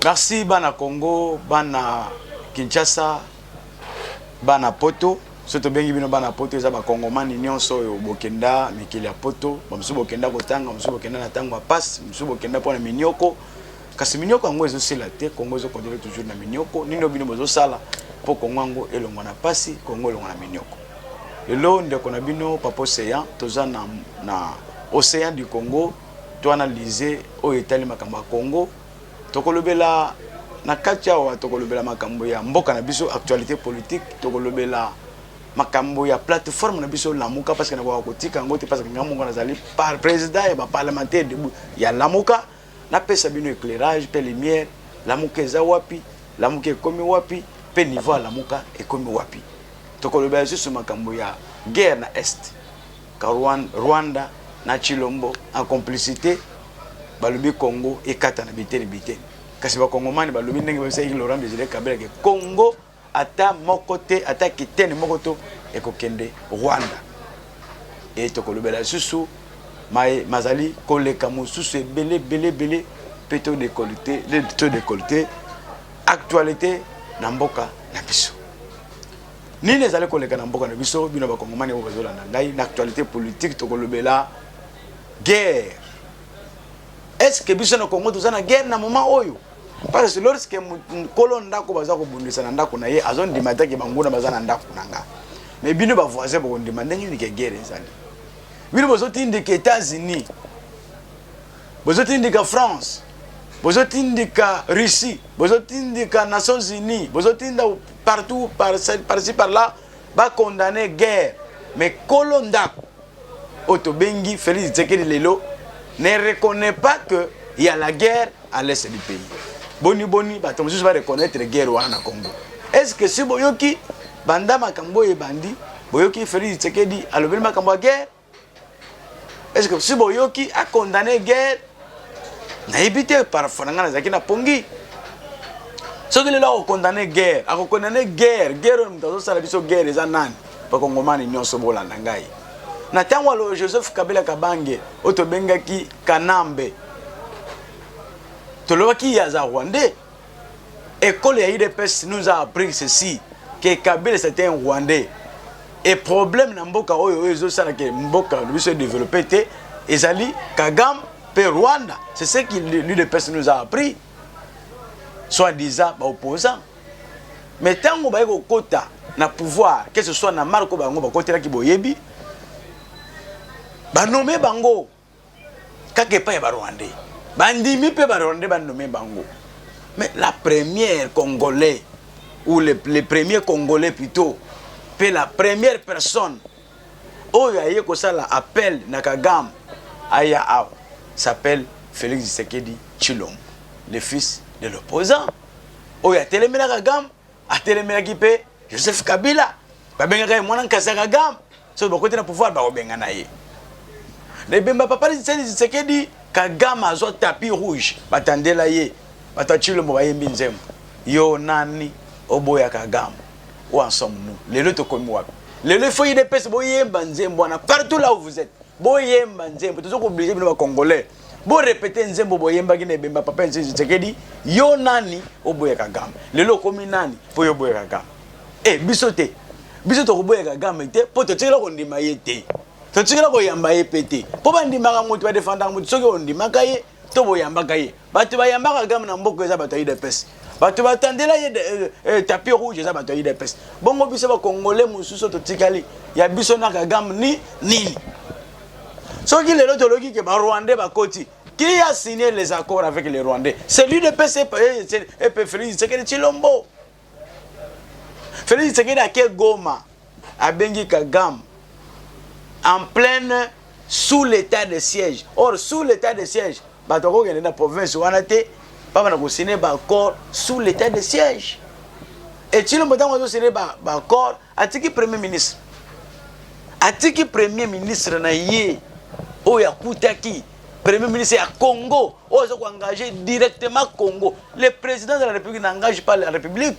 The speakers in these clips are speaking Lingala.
Merci bana Congo, bana Kinshasa, bana Poto. Soki tobengi bino bana Poto, eza bakongomani nyonso oyo bokenda mikili ya Poto. Bamosusu bokenda kotanga, mosusu bokenda na ntango ya pasi, mosusu bokenda mpona minyoko. Kasi minyoko yango ezosila te. Congo ezokontinue toujours na minyoko. Nini oyo bino bozosala mpo Congo yango elongwa na pasi, Congo elongwa na minyoko? Lelo ndeko na bino Papa Océan, toza na Océan du Congo. Toanalyse oyo etali makambo ya Congo. Tokolobela na kati awa, tokolobela makambo ya mboka na biso, actualité politique, tokolobela makambo ya plateforme na biso Lamuka, parce que nakoka kotika yango te, parce que ngai moko nazali par président ya baparlementaire debout ya Lamuka. Napesa bino éclairage mpe lumière: Lamuka eza wapi, Lamuka ekomi wapi, mpe niveau ya Lamuka ekomi wapi. Tokolobela lisusu makambo ya guerre na Est, ka Rwanda na Tshilombo en complicité balobi Congo ekata na biteni biteni. Kasi bakongomani balobi ndenge babisaki Laurent Désiré Kabila ke Congo ata moko te, ata kiteni moko to ekokende Rwanda. E tokolobela lisusu mazali koleka mosusu ebele ebele ebele, mpe todécortiquer actualité na mboka na biso. Nini ezali koleka na mboka na biso? Bino bakongomani oyo bazolanda ngai, na actualité politique tokolobela guerre. Est ce que biso na Congo toza na guerre na moment oyo? Parce que lorsque nkolo ndako baza kobundisa na ndako na ye, azondima te ke banguna baza na ndako na nga. Mais bino bavoisin bokondima ndenge nini ke guerre ezali? Bino bozotindika États-Unis, bozotindika France, bozotindika Russie, bozotindika Nations Unies, bozotinda partout, par-ci par là, bacondamner guerre. Mais kolo ndako oyo tobengi Félix Tshisekedi lelo ne reconnaît pas que il y a la guerre à l'est du pays. Boni boni bato mosusu bareconnaître guerre wana na Congo? Est ce que si boyoki banda makambo oyo ebandi, boyoki Félix Tshisekedi alobeli makambo ya guerre? Est ce que si boyoki acondamner guerre? Nayebi te. Parfois na ngai nazalaki na pongi. Soki lelo akocondamner guerre, akocondamner guerre, guerre oyo moto azosala biso guerre eza nani? Bakongomani nyonso bolanda ngai, na ntango alo Joseph Kabila Kabange oyo tobengaki Kanambe, tolobaki ye aza Rwandais. École ya UDPS nous a appris ceci, que Kabila, c'était un Rwandais. Et problème na mboka oyo, oyo ezosala ke mboka biso edéveloppe te, ezali Kagame mpe Rwanda. C'est ce que l'UDPS nous a appris, soi-disant baopposant. Mais ntango baye kokota na pouvoir, que ce soit na marko bango bakotelaki, boyebi, banommer bango kaka epai ya Barwandais, bandimi mpe Barwandais banommer bango. Mais la première Congolais, ou le premier Congolais plutôt, mpe la première personne oyo aye kosala appel na Kagame aya awa, s'appelle Félix Tshisekedi Tshilombo, le fils de l'opposant oyo atelemela Kagame, atelemelaki mpe Joseph Kabila. Babengaka ye mwana nkasi ya Kagame. Soki bakoti na pouvoir, bakobenga na ye na ebemba papa Tshisekedi. Kagame azwa tapis rouge, batandela ye. Bato ya Tshilombo bayembi nzembo: "Yo nani oboya Kagame? Où en sommes-nous lelo? Tokomi wapi lelo?" Il faut UDPS boyemba nzembo wana partout là où vous êtes. Boyemba nzembo. Toza koobliger bino bacongolais borépéter nzembo boyembaki na ebemba papa Tshisekedi: "Yo nani oboya Kagame? Lelo okomi nani mpo yo oboya Kagame?" E biso te, biso tokoboya Kagame te, mpo totikela kondima ye te, totikela koyamba ye mpe te. Mpo bandimaka moto, badefendaka moto soki ondimaka ye to boyambaka ye. Bato bayambaka Kagame na mboka eza bato ya UDPS. Bato batandela ye tapis rouge eza bato ya UDPS. Bongo biso bacongolais mosusu totikali, ya biso na Kagame ni nini? Soki lelo toloki ke Barwandais bakoti, qui a signé les accords avec les Rwandais? C'est l'UDPS et Félix Tshisekedi Tshilombo. Félix Tshisekedi ake Goma, abengi Kagame en pleine, sous l'état de siège. Or sous l'état de siège, bato akokende na province wana te. Babanda kosigner baaccord sous l'état de siège. Et Tshilombo, ntango azosigner baaccord, atiki premier ministre, atiki premier ministre na ye oyo akutaki, premier ministre ya Congo oyo aza koengager directement Congo. Le président de la République n'engage pas la République.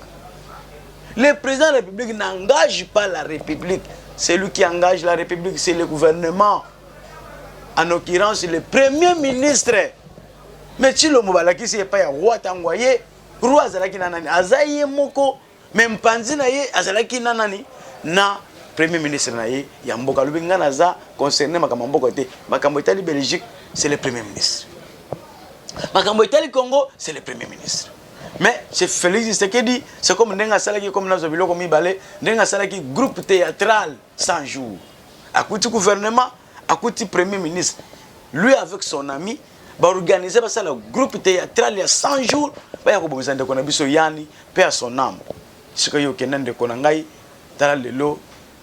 Le président de la République n'engage pas la République. Celui qui engage la République, c'est le gouvernement, en l'occurrence le premier ministre. Mais Tshilombo balakisi epai ya roi ntango aye. Roi azalaki na nani? Aza ye moko, mais mpanzi na ye azalaki na nani? Na premier ministre na ye ya mboka. Alobi ngai naza concerné makambo ya mboka te, makambo etali Belgique, c'est le premier ministre, makambo etali Congo, c'est le premier ministre. Mais c'est Félix Tshisekedi, c'est comme ndenge asalaki, comme nazwa biloko mibale, ndenge asalaki groupe théâtral 100 jours, akuti gouvernement, akuti premier ministre, lui avec son ami baorganize, basala groupe théâtral ya 100 jours, baya kobongisa ndeko na biso yani mpe ya son âme. Soki yo okenda, ndeko na ngai, tala lelo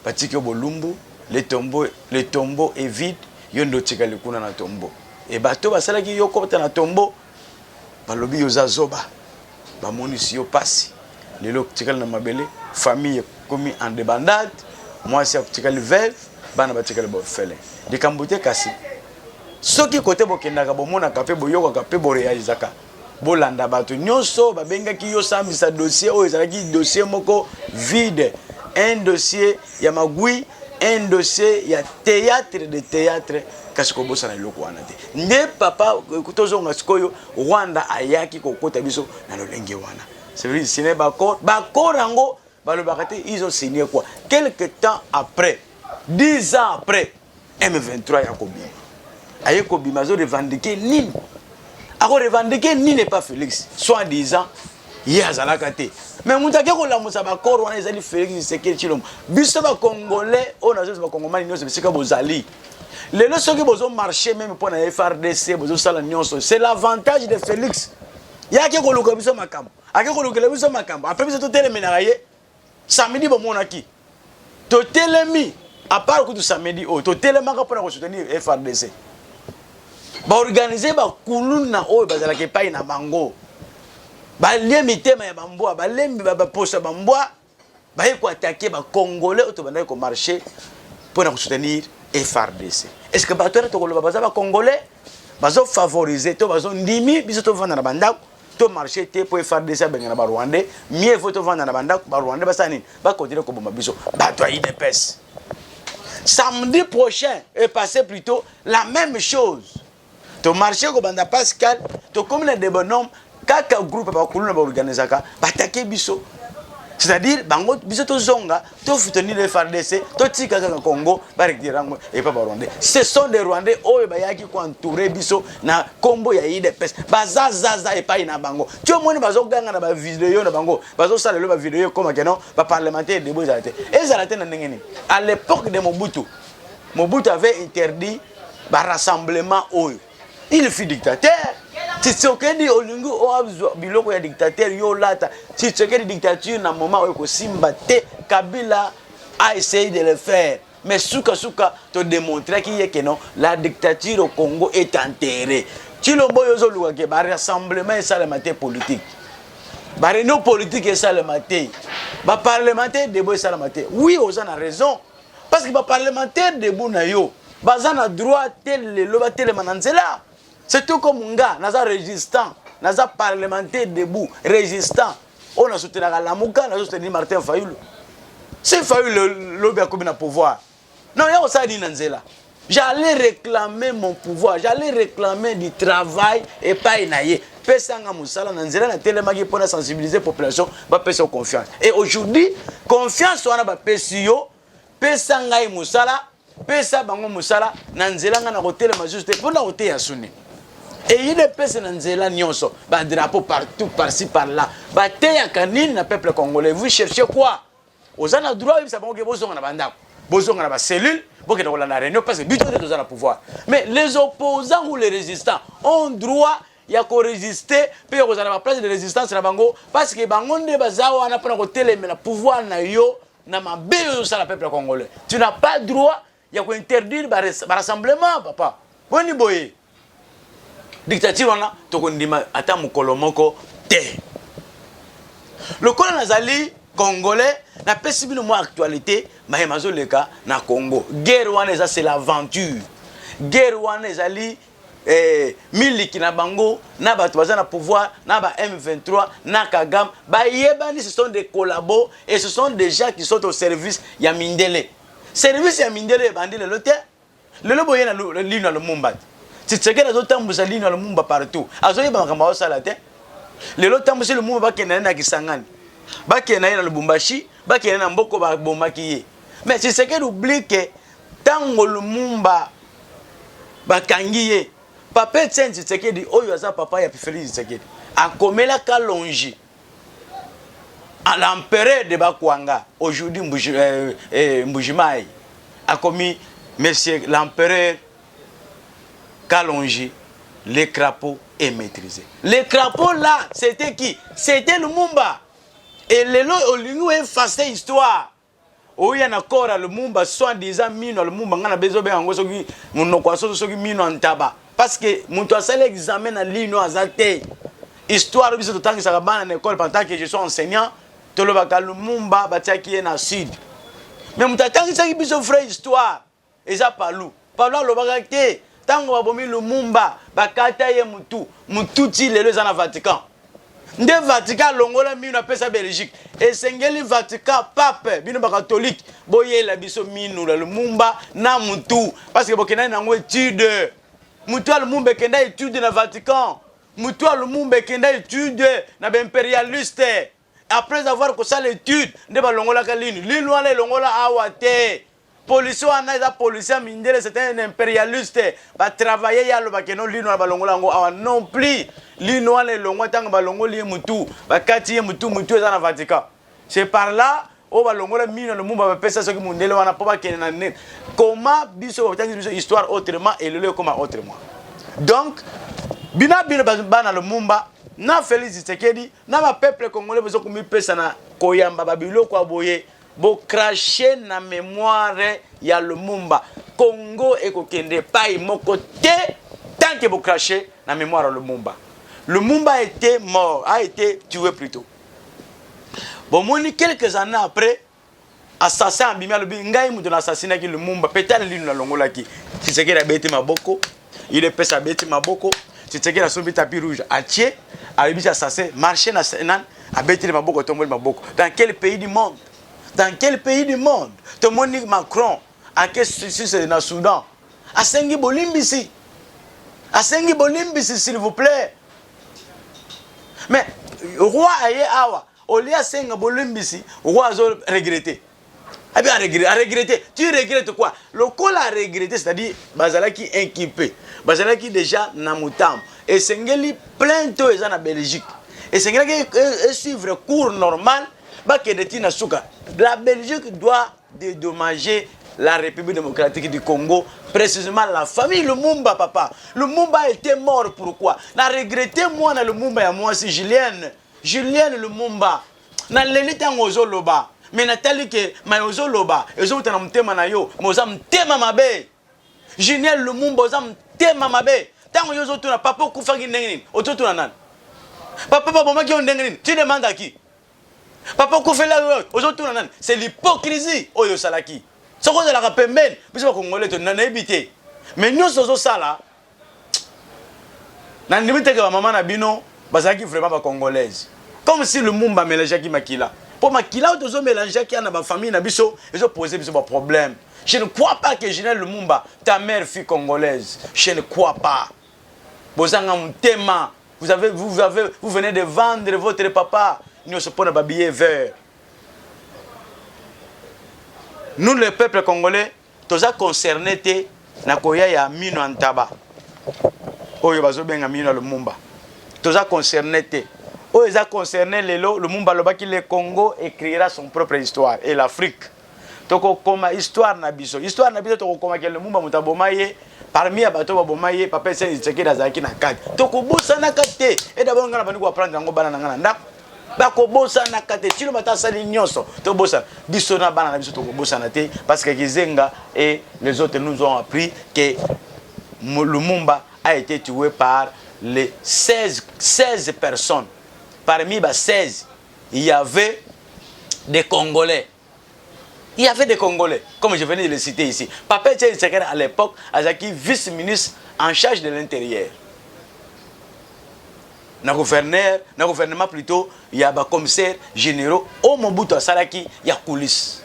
batiki yo bolumbu, le tombeau est vide, yo nde otikali kuna na tombeau. E bato basalaki yo kota na tombeau, balobi yo oza zoba, bamonisi yo pasi. Lelo otikali na mabele, famille ekomi en débandade, mwasi atikali veuve, bana batikali baorphelin. Likambo te, kasi soki kote bokendaka, bomonaka mpe boyokaka mpe borealizaka, bolanda bato nyonso babengaki yo sambisa dossier oyo ezalaki dossier moko vide, un dossier ya magui, un dossier ya théâtre de théâtre. Kasi kobosana eloko wana te nde papa. Tozonga sikoyo. Rwanda ayaki kokota biso na lolenge wana, c'est vrai, signé baaccord. Baaccord yango balobaka te, ils ont signé quoi? Quelque temps après, 10 ans après, M23 ya kobima, aye kobima, azorevendiquer nini? Akorevendiquer nini epa Félix? Soit disant ye azalaka te, mais moto ake kolamusa baaccord wana ezali Félix Tshisekedi Tshilombo. Biso bacongolais oyo nazoyesa, bakongomani nyonso bisika bozali lelo, soki bozomarche même mpo na FARDC, bozosala nyonso, c'est l'avantage de Félix. Ye ake koluka biso makambo, ake kolukela biso makambo. Après, biso totelemelaka ye. Samedi bomonaki totelemi, à part kutu samedi oyo totelemaka mpona kosoutenir FARDC. Baorganize bakuluna oyo bazalaka epai na bango, balie mitema ya bambwa, balembi baposo ya bambwa, baye koattaquer bacongolais oyo tobandaki komarche mpona kosoutenir FARDC. Est ce que bato wana tokoloba baza bacongolais? Bazofavorize to bazondimi biso tovanda na bandako, tomarche te mpo FARDC abengana barwandais. Mieux faut tovanda na bandako, barwandais basala nini? Bakontinue koboma biso. Bato ya UDPS, samedi prochain et passé plutôt, la même chose, tomarche kobanda Pascal, tokomi na Debonhomme, kaka groupe bakuluna baorganizaka, baattaquer biso. C'est-à-dire bango biso tozonga tosoutenir FARDC, totika kaka Congo, baretire yango epa barwandais. Ce sont des Rwandais oyo bayaki koentourer biso na nkombo ya UDPS. Baza zaza epai na bango ti omoni bazoganga na bavideo na bango, bazosala lelo bavideo ekomake non, baparlementaire debout ezala te. Ezala te na ndenge nini? À l'époque de Mobutu, Mobutu avait interdit barassemblement oyo. Il fut dictateur. Tshisekedi olingi oazwa biloko ya dictateur, yo olata Tshisekedi dictature na moment oyo kosimba te. Kabila a essayé de le faire, mais sukasuka todémontraki ye ke non, la dictature au Congo est enterrée. Tshilombo oyo ozoluka ke barassemblement esalema te politique, baréunion politique esalema te, baparlementaire debout esalema te, oui, oza na raison, parce que baparlementaire debout na yo baza na droit te lelo batelema na nzela. C'est tout comme nga naza résistant, naza parlementaire debout résistant oyo nasoutenaka Lamuka, nazosoutenir Martin Fayulu. Si Fayulu lobi akomi na pouvoir, non, ya kosala nini na nzela? J'allais réclamer mon pouvoir, j'allais réclamer du travail epai na ye. Pesanga mosala. Na nzela natelemaki mpona sensibiliser population, bapesa yo confiance. Et aujourd'hui, confiance wana bapesi yo, pesa ngai mosala, pesa bango mosala. Na nzela ngai na kotelema juste te mpona koteya suni eyini epesa na nzela nyonso, badrapeau partout, par-ci par-là. Bateyaka nini na peuple congolais? Vous cherchez quoi? Oza na droit oyebisa bango ke bozonga na bandako, bozonga na bacellule, bokende kolanda réunion, parce que biso te toza na pouvoir. Mais les opposants ou les résistants ont droit ya korésister mpe ya kozala na baplace de résistance na bango, parce que bango nde baza wana mpona kotelemela pouvoir na yo na mabe oyo ozosala peuple congolais. Tu n'as pas droit ya kointerdire barassemblement, papa. Boni boye? Dictature wana tokondima ata mokolo moko te. Lokola nazali congolais, napesi bino mwa actualité mayema azoleka na Congo. Guerre wana eza, c'est l'aventure. Guerre wana ezali miliki na bango na bato baza na pouvoir, na ba M23 na Kagame bayebani. Ce sont des collabos et ce sont des gens qui sont au service ya mindele. Service ya mindele ebandi lelo te. Lelo boye na lino ya Lumumba te. Tshisekedi azotambusa lino ya Lumumba partout, azoyeba makambo azosala te. Lelo tambwisi Lumumba bakenda ye na Kisangani, bakenda ye na Lubumbashi, bakenda na mboko babomaki ye. Mais Tshisekedi oublie que tango Lumumba bakangi ye, Papa Etienne Tshisekedi oyo aza papa ya Felix Tshisekedi akomela Kalonji à l'empereur de Bakwanga aujourd'hui Mbuji, euh, euh, Mbujimayi akomi monsieur l'empereur Kalonji le crapaud est maîtrisé. Le crapaud là, c'était qui? C'était Lumumba. Et lelo olingi effacer histoire. Oya na corps ya Lumumba soi-disant mino ya Lumumba nga na bezo benga yango soki monoko ya soso soki mino ya ntaba parce que moto asali examen na lino aza te. Histoire biso totangisaka bana na école pendant que je suis enseignant tolobaka Lumumba batiaki ye na sud. Mais moto atangisaki biso vraie histoire Eza Palu. Palu alobaka te tango babomi Lumumba bakata ye mutu, mutu ti lelo eza na Vatican. Nde Vatican alongola minu apesa Belgique. Esengeli Vatican pape bino ba catholique boyela biso minu la Lumumba na mutu parce que bokendaki nango etude. Mutu ya Lumumba ekenda etude na Vatican. Mutu ya Lumumba ekenda etude na ba imperialiste. Après avoir kosala etude nde balongolaka linu. Linu wana elongola awa te. Policier wana eza policier ya mindele, c'est un imperialiste. Ba travailler ye aloba ke non lino wana balongola yango awa non plus. Lino wana elongwa ntango balongoli ye mutu, bakati ye mutu, mutu eza na Vatican. C'est par là oyo balongola mino ya Lumumba bapesa soki mundele wana mpo bakende na nini. Comment biso batangisi biso histoire autrement et lelo ekoma autrement. Donc bino bino bana Lumumba na Felix Tshisekedi na ba peuple congolais bozo komipesa na koyamba ba biloko ya boye. Bo cracher na memoire ya Lumumba. Congo ekokende epai moko te tant que bo cracher na memoire ya Lumumba. Lumumba a été mort, a été tué plutôt. Bomoni quelques années après assassin abimi alobi ngai moto na assassinaki Lumumba peut-être lino nalongolaki. Tshisekedi abeti maboko, il epesa abeti maboko, Tshisekedi asombi tapis rouge atie, ayebisi assassin marché na nani abeteli maboko atomboli maboko. Dans quel pays du monde? Dans quel pays du monde? Tomoni Macron ake suisse na Soudan asengi bolimbisi, asengi bolimbisi s'il vous plaît. Mais roi aye awa olie asenga bolimbisi, roi azo regretter. Abi a regretter, a regretter. Tu regrettes quoi? Lokola a regretter, c'est-à-dire bazalaki inquiété, bazalaki déjà na mutambo. Esengeli plainte oyo eza na Belgique. Esengelaki suivre cours normal, bakende ti na suka. La Belgique doit dédommager la République démocratique du Congo, précisément la famille Lumumba, papa. Lumumba a été mort, pourquoi? Na regretté moi na Lumumba ya mwasi Julienne. Julienne Lumumba. Naleli ntango ozoloba me natali ke mai ozoloba ezowuta na motema na yo me oza motema mabe. Juniel Lumumba oza motema mabe. Ntango yo ozotuna papa okufaki ndenge nini, ozotuna nani? Papa babomaki yo ndenge nini? Tu demandes à qui? Papa okufela yo ozotuna nani? C'est l'hypocrisie oyo osalaki. Soki ozalaka pembeni biso bakongole to nayebi te, mais nyonso ozosala nandimi te ke bamama na bino bazalaki vraiment bacongolaise, comme si Lumumba amélangeaki makila. Mpo makila oyo tozomélangeaki na bafamille na biso ezopose biso baproblème. Je ne crois pas que Général Lumumba, ta mère fut congolaise. Je ne crois pas. Bozanga motema. Vous avez, vous avez, vous venez de vendre votre papa nyonso mpona babillet vert. Nous, le peuple congolais, toza concerné te na koya ya mino ya ntaba oyo bazobenga mino ya Lumumba. Toza concerné te. Oyo eza concerné lelo, Lumumba alobaki le Congo écrira son propre histoire et l'Afrique. Tokokoma histoire na biso, histoire na biso tokokoma ke Lumumba moto aboma ye, parmi ya bato baboma ye papa Etienne Tshisekedi azalaki na kati. Tokobosanaka te. E d'abord ngai na bandi koapprendre yango bana na ngai na ndako, bakobosanaka te. Tilo bata asali nyonso tobosana biso na bana na biso tokobosana te, parce que Kizenga et les autres nous ont appris que Lumumba a été tué par les 16 personnes. Parmi les 16, il y avait des Congolais. Il y avait des Congolais, comme je venais de le citer ici. Papa Etienne Tshisekedi, à l'époque, azalaki vice-ministre en charge de l'intérieur. Na gouverneur, na gouvernement plutôt, il y a ba commissaires généraux au Mobutu asalaki ya coulisses.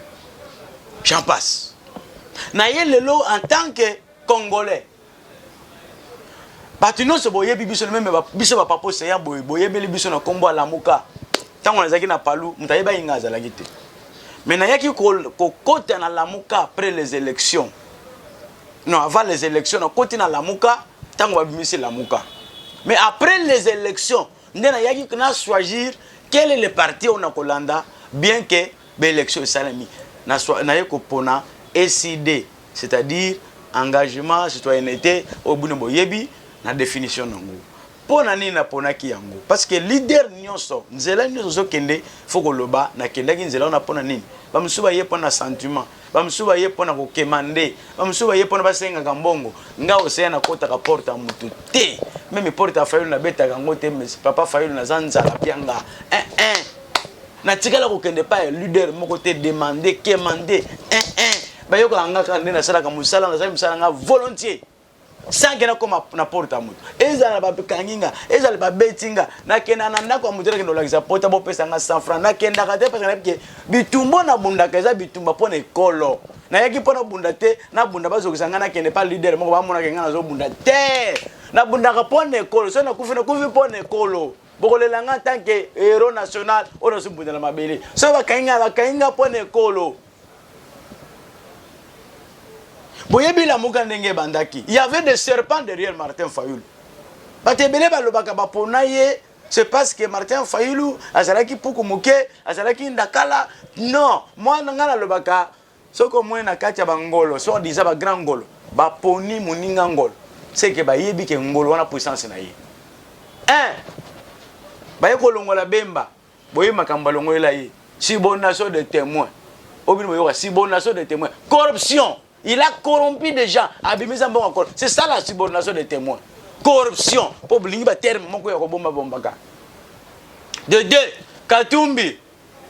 J'en passe. Na ye lelo en tant que Congolais. Bato nyonso boyebi biso meme biso ba papa oseya boye boyebeli biso na nkombo ya Lamuka. Ntango nazalaki na Palu, moto ayebaki ngai azalaki te. Mais nayaki kokota na Lamuka après les élections. Non, avant les élections, nakoti na Lamuka ntango babimisi Lamuka. Mais après les élections, nde nayaki na choisir quel est le parti oyo nakolanda, bien que baélection esalemi. Naye kopona ECD, c'est-à-dire engagement citoyenneté oyo bino boyebi na définition nango. Mpo na nini naponaki yango? Parce que leader nyonso, nzela nyonso ozokende, fo koloba nakendaki nzela wana mpo na nini. Bamosusu baye mpo na sentiment, bamosusu baye mpo na kokema nde, bamosusu baye mpo na basengaka mbongo. Nga oseya nakotaka porte ya motu te, même porte ya Fayulu nabetaka yango te. Mais papa Fayulu, naza nzala pianga 1 natikala kokende pa ya leader moko te, demande kemande 1 bayokaka nga kaka nde nasalaka mosala, nasali mosala nga volontiers sans que nakoma na porte ya moto. Ezala bakangi nga, ezala babeti nga, nakenda na ndako ya moto, nakende olakisa pota, bopesa nga 100 franc, nakendaka te, parce que nayebi ke bitumba nabundaka eza bitumba mpo na ekolo. Nayaki mpo nabunda te, nabunda bazokisa nga, nakende pa leader moko bamonaka nga nazobunda te. Nabundaka mpo na ekolo. Soki nakufi, nakufi mpo na ekolo. Bokolela nga en tant que héros national oyo nazobunda na mabele. Soki bakangi nga, bakangi nga mpo na ekolo. Boyebi Lamuka ndenge ebandaki, il y avait des serpents derrière Martin Fayulu. Bato ebele balobaka bapona ye, c'est parce que Martin Fayulu azalaki puku moke, azalaki ndakala. Non, mwana ngai nalobaka, soki omoni na kati ya bangolo, so diza bagrand ngolo, baponi moninga ngolo, c'est que bayebi ke ngolo wana puissance na ye. Un baye kolongola Bemba, boyebi makambo balongolela ye, subornation de témoin. Oyo bino boyoka, subornation de témoin, corruption. Il a corrompu des gens, abimisa mbongo. C'est ça la subornation de témoin, corruption, mpo bolingi baterme moko ya kobomba-bombaka. De deux, Katumbi,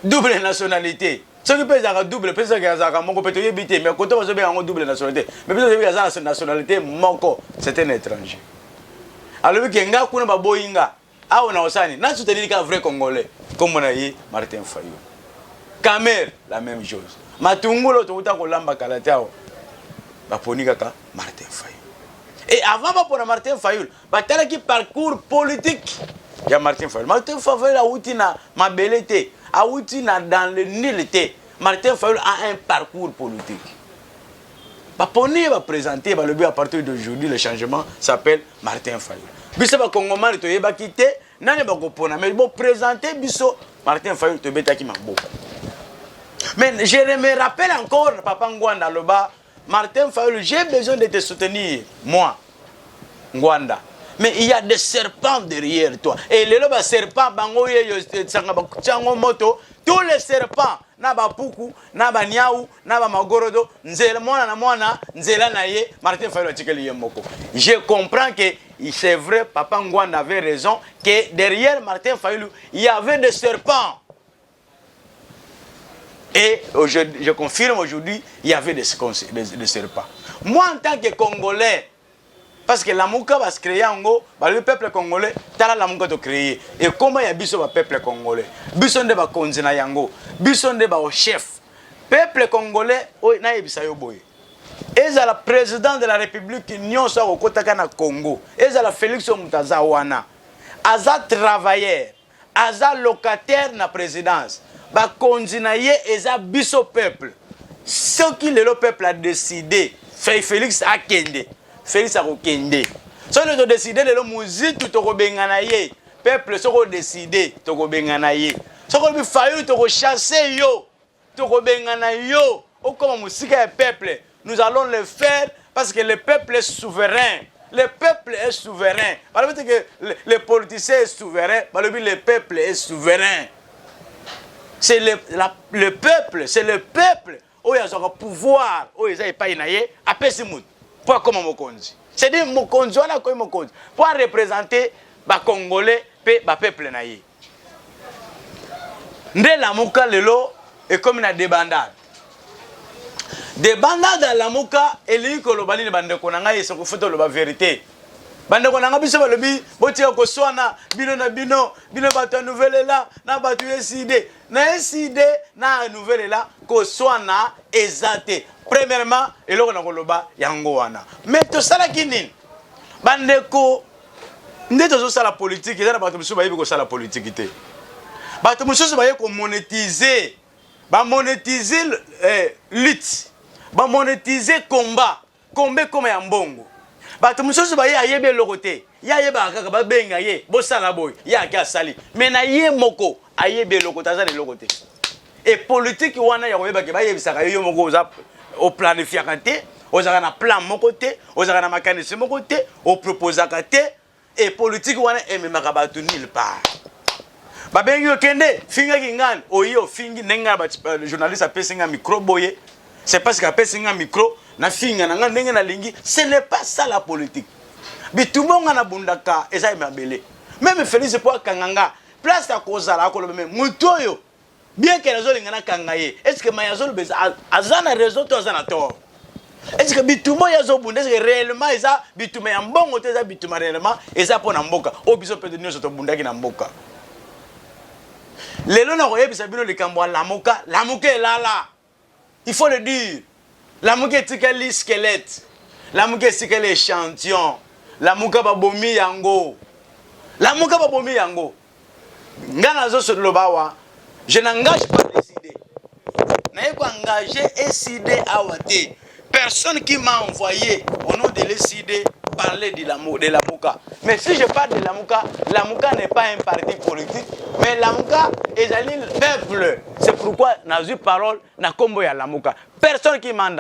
double nationalité. Soki mpe ezalaka double, mpe soki azalaka moko mpe toyebi te, mais koto bazobenga yango double nationalité, mais biso toyebi aza na nationalité moko, c'est un étranger. Alobi ke nga kuna baboyi nga, awa na osani nasoutenir kaka vrai Congolais, kombo na ye Martin Fayulu. Kamerhe, la même chose. Matungulu tokuta kolamba kala te awa, baponi kaka Martin Fayulu. Et avant bapona Martin Fayulu, batalaki parcours politique ya Martin Fayulu. Martin Fayulu awuti na mabele te, awuti na dans le nil te. Martin Fayulu a un parcours politique. Baponi ye, baprésente, balobi: à partir d'aujourd'hui, le changement s'appelle Martin Fayulu. Biso bakongomani toyebaki te nani bakopona, mais boprésente biso Martin Fayulu, tobetaki maboko. Mais je me rappelle encore papa Ngwanda aloba: Martin Fayulu, j'ai besoin de te soutenir, moi Ngwanda, mais il y a des serpents derrière toi. Et lelo baserpent bango yeyo sanga batiango moto. Tous les serpents na bapuku na baniau na bamagorodo, nzela mwana na mwana nzela na ye. Martin Fayulu atikeli ye moko. Je comprends que c'est vrai, papa Ngwanda avait raison, que derrière Martin Fayulu, il y avait des serpents. Et je confirme aujourd'hui, il y avait des serpents. Moi, en tant que Congolais, parce que Lamuka bacréer yango, balobi: peuple congolais, tala Lamuka tocréer, ekoma ya biso bapeuple congolais, biso nde bakonzi na yango, biso nde bachef. Peuple congolais oyo nayebisa yo boye, ezala président de la République nyonso akokotaka na Congo, ezala Félix oyo moto aza wana, aza travailleur, aza locataire na présidence. Bakonzi na ye eza biso peuple. Soki lelo peuple adécider Félix akende, Félix akokende. Soki todécider lelo Muzitu tokobengana ye, peuple soki odécider tokobengana ye. Soki olobi Fayulu tokochasser yo, tokobengana yo, okoma mosika ya peuple, nous allons le faire, parce que le peuple est souverain. Le peuple est souverain. Balobi te que le politicien est souverain, balobi le peuple est souverain. C'est le peuple, c'est le peuple oyo azwaka pouvoir oyo eza epai na ye, apesi motu mpo akóma mokonzi. C'est-à-dire mokonzi wana akomi mokonzi mpo areprésente bacongolais mpe bapeuple na ye. Nde Lamuka lelo ekomi na débandade. Débandade ya Lamuka elingi koloba nini, bandeko na ngai? Esoko fo toloba vérité, bandeko na ngai. Biso balobi botika koswana bino na bino, bino bato ya Nouvel Élan na bato ya ECiDé. Na ECiDé na Nouvel Élan, koswana eza te. Premièrement, eloko na koloba yango wana. Mais tosalaki nini, bandeko? Nde tozosala politike, eza na bato mosusu bayebi kosala politike te. Bato mosusu baye komonetize, bamonetize lutte, bamonetize combat, combat ekoma ya mbongo. Bato mosusu baye ayebi eloko te, ye ayebaka kaka babenga ye bosala boye, ye ake asali, me na ye moko ayebi eloko te, aza na eloko te. E politike wana ya koyeba ke bayebisaka yo, yo moko oza oplanifiaka te, ozalaka na plan moko te, ozalaka na makanisi moko te, oproposaka te. E politike wana ememaka bato nulle part. Babengi yo kende fingaki ngani, oye ofingi ndenge nga ba journaliste apesi nga micro boye, c'est parce que apesi nga micro nafinga na nga ndenge nalingi. Ce n'est pas ça la politique. Bitumba nga nabundaka eza ya mabele. Meme Félix po akanga nga place akozala akoloba, me motu oyo bien ke nazolinga nakanga ye, est ce que maye azoloba aza na raison to aza na tort? Est ce que bitumba oyo azobunda, est ce que réellement eza bitumba ya mbongo to eza bitumba réellement eza mpo na mboka oyo biso mpe nyonso tobundaki na mboka? Lelo nakoyebisa bino likambo ya Lamuka. Lamuka elala, il faut le dire. Lamuka etikali squelette, Lamuka etikali échantillon, Lamuka babomi yango, Lamuka babomi yango. Nga nazosoloba awa, je n'engage pas des idées, naye koengage ECiDé awa te. Personne qui m'a envoyé au nom de l'ECiDé parler de Lamuka. Mais si je parle de Lamuka, Lamuka n'est pas un parti politique, mais Lamuka ezali peuple. C'est pourquoi nazwi parole na kombo ya Lamuka. Personne qui m'a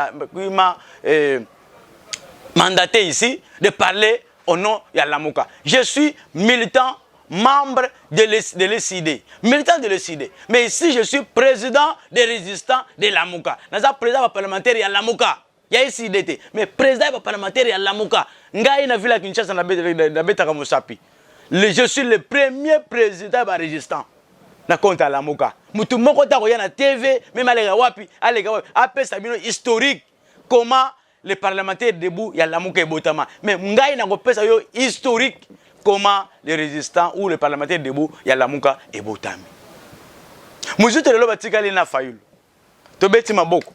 mandaté ici de parler au nom ya Lamuka. Je suis militant, membre de l'ECiDé, militant de l'ECiDé. Mais ici, je suis président des résistants de Lamuka. Naza président parlementaire ya Lamuka. Ya ECiDé te, mais président ya parlementaire ya Lamuka. Ngai na ville ya Kinshasa nabetaka mosapi. Je suis le premier président ya résistant na compte ya Lamuka. Mutu moko ta koya na TV, même aleka wapi, aleka wapi, apesa bino historique comment les parlementaires debout ya Lamuka ebotama. Mais ngai nakopesa yo historique comment les résistants ou les parlementaires debout ya Lamuka ebotami. Mosusu lelo batikali na Fayulu, tobeti maboko,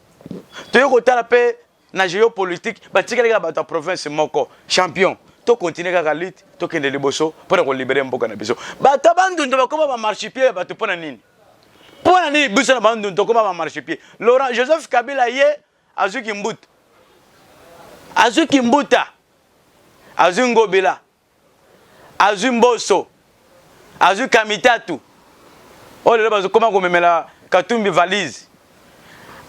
toyei kotala mpe na géopolitique, batikali kaka bato ya province moko champion. Tokontinue kaka lutte, tokende liboso mpona kolibérer mboka na biso. Bato ya Bandundu bakóma bamarchepied ya bato mpo na nini? Mpo na nini biso na Bandundu tokóma bamarchepied? Laurent Joseph Kabila ye azwi Kimbuta, azwi Kimbuta, azwi Ngobila, azwi Mboso, azwi Kamitatu oyo lelo bazokoma komemela Katumbi valise,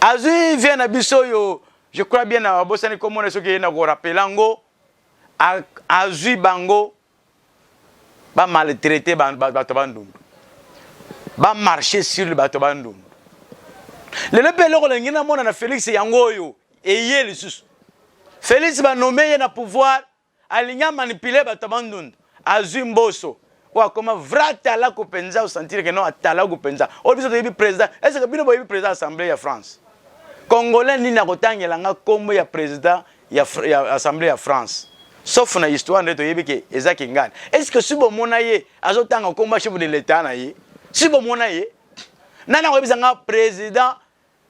azwi vie na biso oyo, je crois bien na babosani komona, soki ye na korappeler yango, azwi bango bamaltraité bato Bandundu, bamarche sur bato Bandundu. Lelo mpe eloko nalingi namona na Félix yango oyo eye lisusu. Félix banommer ye na pouvoir, alingi amanipuler bato Bandundu, azwi Mboso oyo akoma vrai atalaku mpenza, osentir ke non, atalaku mpenza oyo biso toyebi président. Est ce que bino boyebi président assemblée ya France? Congolais nini akotangela nga nkombo ya président ya assemblée ya France, sauf na histoire nde toyebi ke eza kingani? Est ce que si bomona ye azotanga nkombo ya chef de l'état na ye? Si bomona ye, nani akoyebisa nga président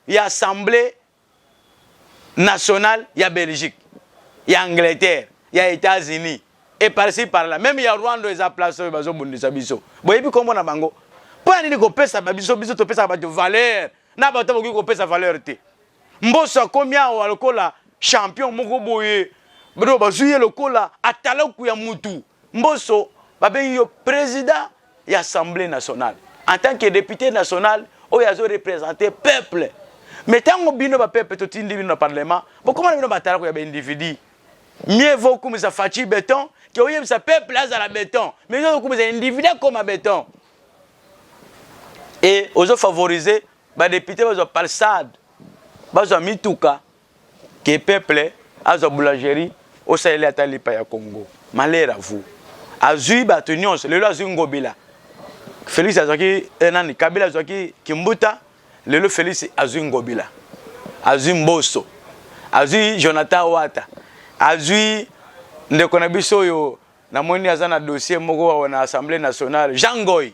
ya assemblée nationale ya Belgique, ya Angleterre, ya États-Unis et par-ci par-là, même ya Rwanda, eza place oyo bazobundisa biso? Boyebi nkombo na bango? Mpo ya nini kopesa biso? Biso topesaka bato valeur na bato bakoki kopesa valeur te. Mboso akomi awa lokola champion moko boye, bato bazwi ye lokola atalaku ya mutu. Mboso babengi yo président ya assemblée nationale en tant que député national oyo azoreprésente peuple. Mais ntango bino bapeuple totindi bino na parlement, bokoma na bino batalaku ya baindividu. Mieux vaut okumisa Fatshi béton ke oyebisa peuple azala béton, mais ozokumisa individu akoma béton et ozofavoriser badéputé bazwa palissade, bazwa mituka, ke peuple azwa boulangerie osaleli ata lipa ya Congo. Malheur à vous. Azwi bato nyonso, lelo azwi Ngobila. Félix azwaki nani? Kabila azwaki Kimbuta, lelo Félix azwi Ngobila, azwi Mboso, azwi Jonathan Wata, azwi ndeko na biso oyo namoni aza na dossier moko na assemblée nationale, Jean Ngoy,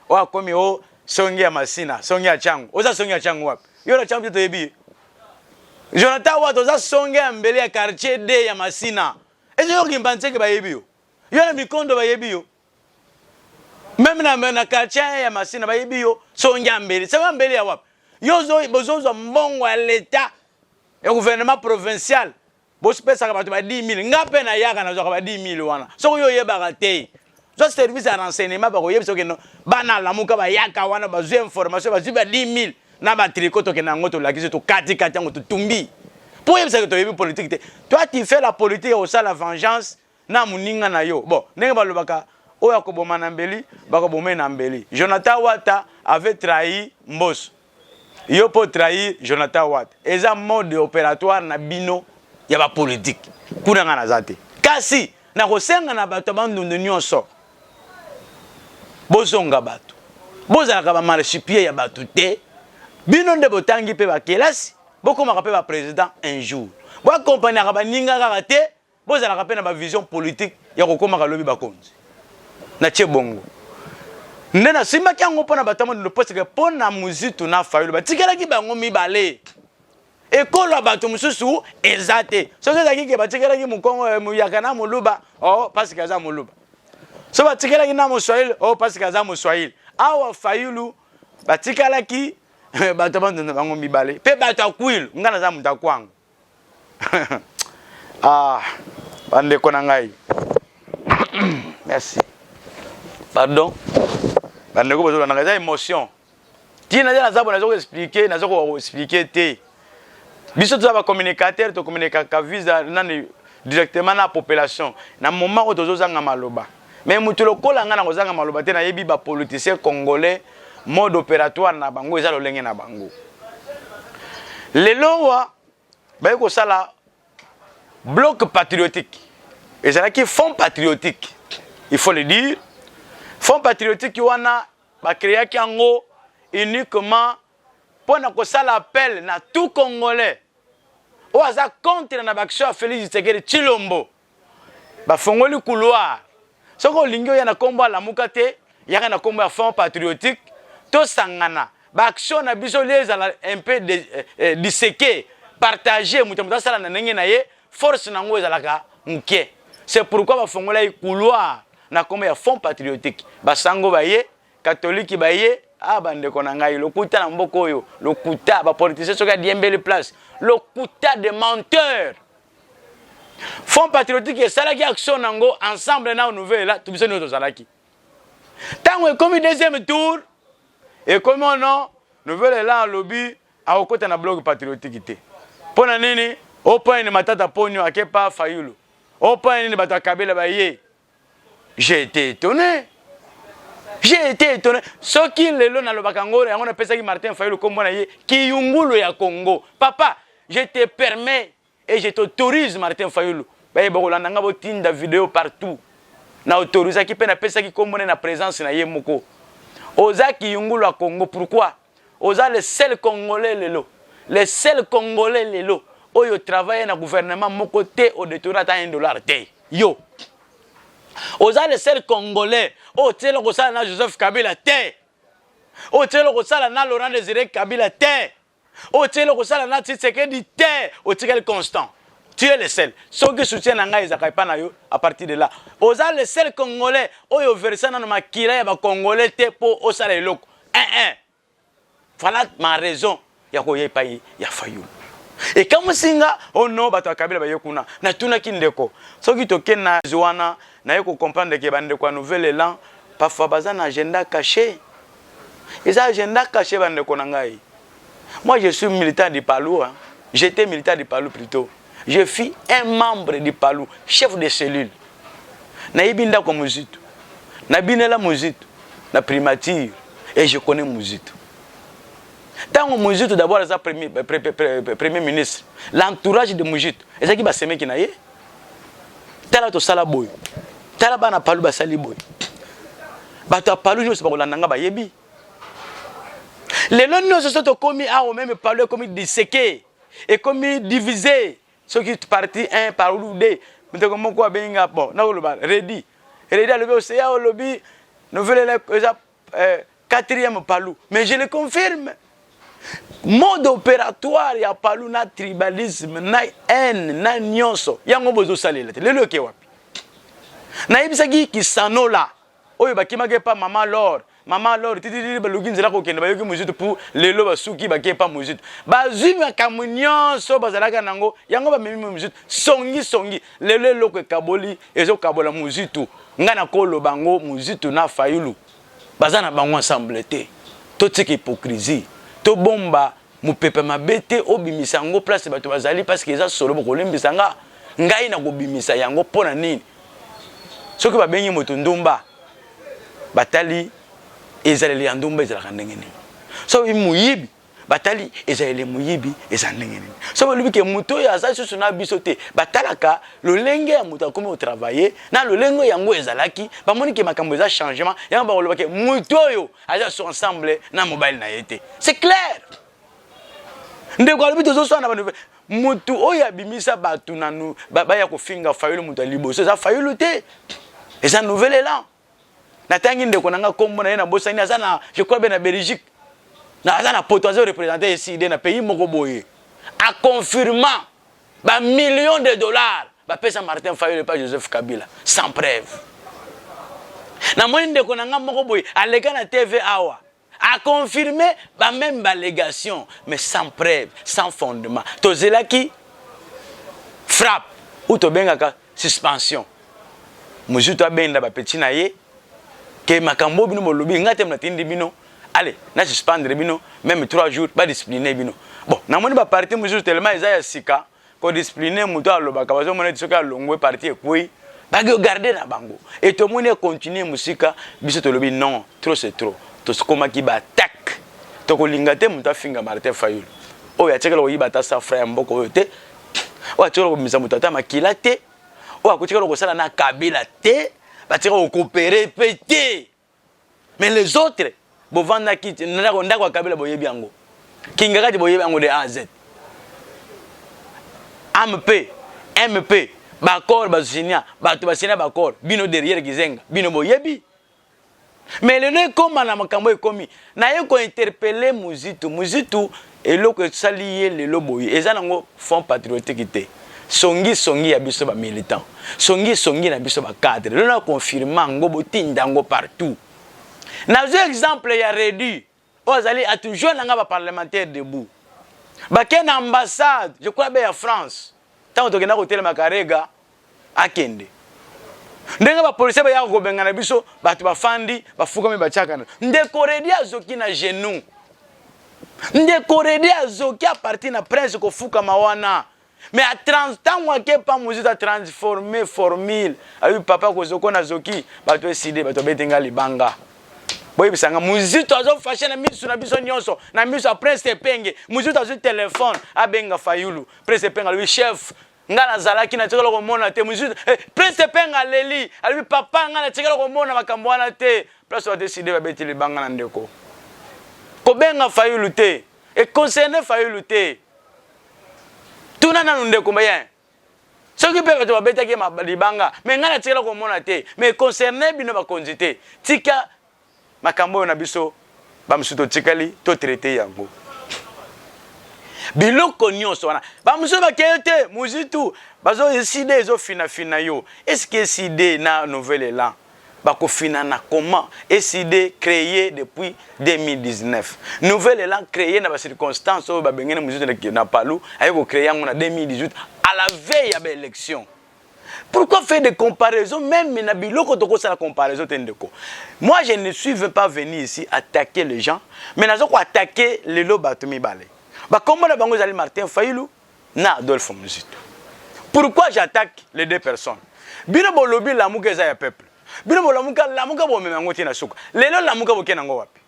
oyo akomi o songi ya Masina, songi ya Tshangu. Oza songi ya Tshangu wapi? Yo na Tshangu te, toyebi ye. Jonathan Wata, oza songe ya mbele ya quartier D ya Masina. Ezo yoki mbanzeke, bayebi yo. Yo na mikondo, bayebi yo. Meme na quartier ya Masina bayebi yo songi ya mbeli. Songi ya mbeli ya wapi? Yo bozozwa mbongo ya l'État ya gouvernement provincial, bopesaka bato ba 10 000. Nga mpe nayaka, nazwaka ba 10 000 wana. Soki yo oyebaka te, zwa service ya renseignement, bakoyebisa okende. Bana Lamuka bayaka wana, bazwi information, bazwi ba 10 000 na batriko, tokende yango, tolakisi, tokatikati yango, totumbi mpo oyebisaka toyebi politique te. Toi, tu fais la politique ya kosala vengeance na moninga na yo. Bon, ndenge balobaka, oyo akoboma na mbeli, bakoboma ye na mbeli. Jonathan Wata avait trahi Mboso, yo mpo trahir Jonathan Wata. Eza mode opératoire na bino ya bapolitike. Kuna nga naza te, kasi nakosenga na bato ya Bandundu nyonso, bozonga bato, bozalaka bamarchepied ya bato te. Bino nde botangi mpe bakelasi, bokomaka mpe baprésident un jour. Boakompagnaka baninga kaka te, bozalaka mpe na bavision politique ya kokomaka lobi bakonzi. Natie bongo nde nasimbaki yango mpo na bato ya Bandundu, parce mpo na Muzitu na Fayulu batikalaki bango mibale. Ekolo ya bato mosusu eza te. Soki ezalaki ke batikalaki mokongo, muyaka na moluba, oh, parce que aza moluba. So batikalaki na moswahili, oh, parce que aza moswahili. Awa Fayulu batikalaki bato Bandundu bango mibale, mpe bato ya Kwilu. Ngai naza moto akwango. Ah, bandeko na ngai, merci, pardon. Bandeko bozolanda ngai, eza émotion. Ntina te naza bo naza koexpliquer, naza koexpliquer te. Biso toza bacommunicateur, tocommunikaka visa nani directement na population. Na moment oyo tozozanga maloba, mais moto lokola ngai nakozanga maloba te. Nayebi bapoliticien congolais, mode opératoire na bango eza lolenge na bango. Lelo wa baye kosala Bloc patriotique, ezalaki Front patriotique, il faut le dire. Front patriotique wana bacréaki yango uniquement mpo na kosala appel na tout Congolais oyo aza contre na baaction ya Félix Tshisekedi Tshilombo. Bafongoli couloir: soki olingi oya na nkombo Alamuka te, yaka na nkombo ya Front patriotique, tosangana baaction na biso lie ezala un peu disséqué, partage, moto moto asala na ndenge na ye, force nango ezalaka moke. C'est pourquoi bafongolaki couloir na nkombo ya Front patriotique. Basango baye, katoliki baye. Ah, bandeko na ngai, lokuta na mboka oyo, lokuta. Bapoliticien soki adiembeli place, lokuta de menteur. Front patriotique esalaki action nango ensemble na Nouvel Élan. Biso nyonso tozalaki. Ntango ekomi deuxième tour, ekomi ono Nouvel Élan alobi akokota na Bloc patriotique te. Mpo na nini? O nini? Matata Ponio akepa Fayulu. O mpo nini? Bato ya Kabila baye. J'ai été étonné, j'ai été étonné. Soki lelo nalobaka yango, yango napesaki Martin Fayulu kombo na ye Kiyungulu ya Congo. Papa, je te permets et je t'autorise, Martin Fayulu, bayeba kolanda nga, botinda video partout. Na autorisaki mpe napesaki kombo na présence na ye moko. Oza Kiyungulu ya Congo. Pourquoi? Oza le seul Congolais lelo, le seul Congolais lelo oyo travaille na gouvernement moko te, odétourne ata 1 dollar te. Yo oza le seul Congolais oyo tiela kosala na Joseph Kabila te, oyo tiela kosala na Laurent Désiré Kabila te, oyo tiela kosala na Tshisekedi te. Otikali constant, tu es le seul. Soki soutien na ngai ezalaka epa na yo, à partir de là, oza le seul Congolais oyo oversa nano makila ya bacongolais te mpo osala eloko 1 1. Voilà ma raison ya koya epai ya Fayulu. Ekamwisi nga, oh no, bato ya Kabila baye kuna. Natunaki ndeko, soki tokende na wana, naye kocomprendre ke bandeko ya Nouvel Élan parfois baza na agenda caché. Eza agenda caché, bandeko na ngai. Moi, je suis militant du Palou, hein. J'étais militant du Palou plutôt. Je suis un membre du Palou, chef de cellule. Nayebi ndako Muzitu, nabinela Muzitu na primature et je connais Muzitu. Ntango Muzitu d'abord aza premier ministre, l'entourage de Muzitu ezalaki basemeki na ye. Tala, tosala boye, tala, bana Palu basali boye. Bato ya Palu nyonso bakolanda nga, bayebi. Lelo nyonso so tokomi awa, même Palu ekomi disséqué, ekomi divisé, soki parti 1 par ou 2. Ndeko moko abengi nga, bon, nakoloba redi redi, alobi oseya, olobi Nouvel eza quatrième Palu. Mais je le confirme, mode opératoire ya Palu na tribalisme, na haine, na nyonso yango bozosalela te. Lelo eke wapi? Nayebisaki Kisanola. Oyo bakimaki epa mama Lor, mama Lor titititi, baluki nzela kokende, bayoki Muzito pu lelo basuki bake epa Muzito, bazwi makambo nyonso bazalaka nango yango bamemi Muzito songi songi. Lelo eloko ekaboli ezokabola Muzito, ngai nakoloba yango, Muzito na Fayulu baza na bango ensemble te. Totika hypocrisie, tobomba mopepe mabe te, obimisa yango place bato bazali, parce que eza solo. Bokolimbisa nga, ngai nakobimisa yango. Mpo na nini? Soki babengi moto ndumba, batali ezaleli ya ndumba ezalaka ndenge nini. Soki moyibi, batali ezaleli moyibi eza ndenge nini. Soki balobi ke moto oyo aza lisusu na biso te, batalaka lolenge ya moto akomi kotravailler na lolenge yango ezalaki. Bamoni ke makambo eza changement, yango bakoloba ke moto oyo aza so ensemble na mobali na ye te. C'est clair. Ndeko alobi tozoswana na bato. Motu oyo abimisa bato nanu baya kofinga Fayulu, moto ya liboso eza Fayulu te, eza Nouvel Élan. Natangi ndeko na nga, nkombo na ye nabosani, aza na, je crois bien, na Belgique, na aza na Poto, aza représente ECiDé na pays moko boye, aconfirma bamillions de dollars bapesa Martin Fayulu epa Joseph Kabila sans preuve. Namoni ndeko na nga moko boye aleka na TV awa, aconfirme bameme ballégation, mais sans preuve, sans fondement. Tozelaki frappe ou tobengaka suspension. Mosusu abenda bapeti na ye ke makambo bino bolobi, ngai te natindi bino, allez, na suspendre bino même 3 jours, badiscipline bino. Bon, namoni baparti mosusu tellement eza ya sika, kodiscipline moto alobaka, bazomona ete soki alongwe, parti ekwei, bakogarde na bango. E tomoni econtinue mosika. Biso tolobi non, trop c'est trop. Tokomaki baattaque, tokolinga te moto afinga Martin Fayulu oyo atikala koyiba ata safra ya mboka oyo te, oyo atikala kobimisa moto ata makila te, oyo akotikala kosala na Kabila te, batikala kocoopérer mpe te. Mais les autres bovandaki ndako ndako ya Kabila, boyebi yango. Kingakati, boyebi yango de A à Z. Amp mp baaccord basinya, bato basinya baaccord, bino derrière Gizenga, bino boyebi. Mais lelo ekóma na makambo ekomi naye kointerpeller Muzitu. Muzitu, eloko esali ye lelo boye eza nango Front patriotique te, songi songi ya biso bamilitant, songi songi na biso bacadre. Lelo na confirme yango, botinda yango partout. Nazwi exemple ya Redi oyo azali atoujour na nga, baparlementaire debout bake na ambassade, je crois be ya France. Ntango tokenda kotelema Karega akende, ndenge bapolisier bayaka kobengana biso, bato bafandi, bafukami, batiakana. Ndeko Redi azoki na genou, ndeko Redi azoki à partir na prince kofukama wana. Mais ntango ake pa Mozitu, atransforme formule, ayebi papa kozoko nazoki, bato ECiDé, bato babeti nga libanga. Boyebisanga, Muzitu azofâcher na miso na biso nyonso, na miso ya Prince Epenge. Muzitu azwi telefone, abenga Fayulu. Prince Epenge alobi: "Chef, nga nazalaki, natikala komona te." Muzitu, Prince Epenge aleli, alobi: "Papa, nga natikala komona makambo wana te." Place badécider, babeti libanga na ndeko. Kobenga Fayulu te, econcerne Fayulu te. Tuna nanu ndeko mayen soki mpe bato babetaki libanga. Me ngai natikala komona te, mais concerne bino bakonzi te. Tika makambo oyo na biso bamosusu totikali totraite yango. Biloko nyonso wana, bamosusu bakeye te. Muzitu bazo ECiDé ezofinafina yo. Est-ce ECiDé na Nouvel Élan bakofinana comment? ECiDé créé depuis 2019, Nouvel Élan créé na bacirconstance oyo babengeni Muzitu na Palu, aye kocréer yango na 2018 à la veille ya baélection. Pourquoi faire des comparaisons? Même na biloko tokosala comparaison te, ndeko. Moi, je ne suis pas venu ici attaquer les gens, mais naza koattaquer lelo bato mibale, bakombo na bango ezali Martin Fayulu na Adolphe Muzito. Pourquoi j'attaque les deux personnes? Bino bolobi Lamuka eza ya peuple. Bino bolamuka, Lamuka bomema yango te na suka. Lelo Lamuka boke nango wapi?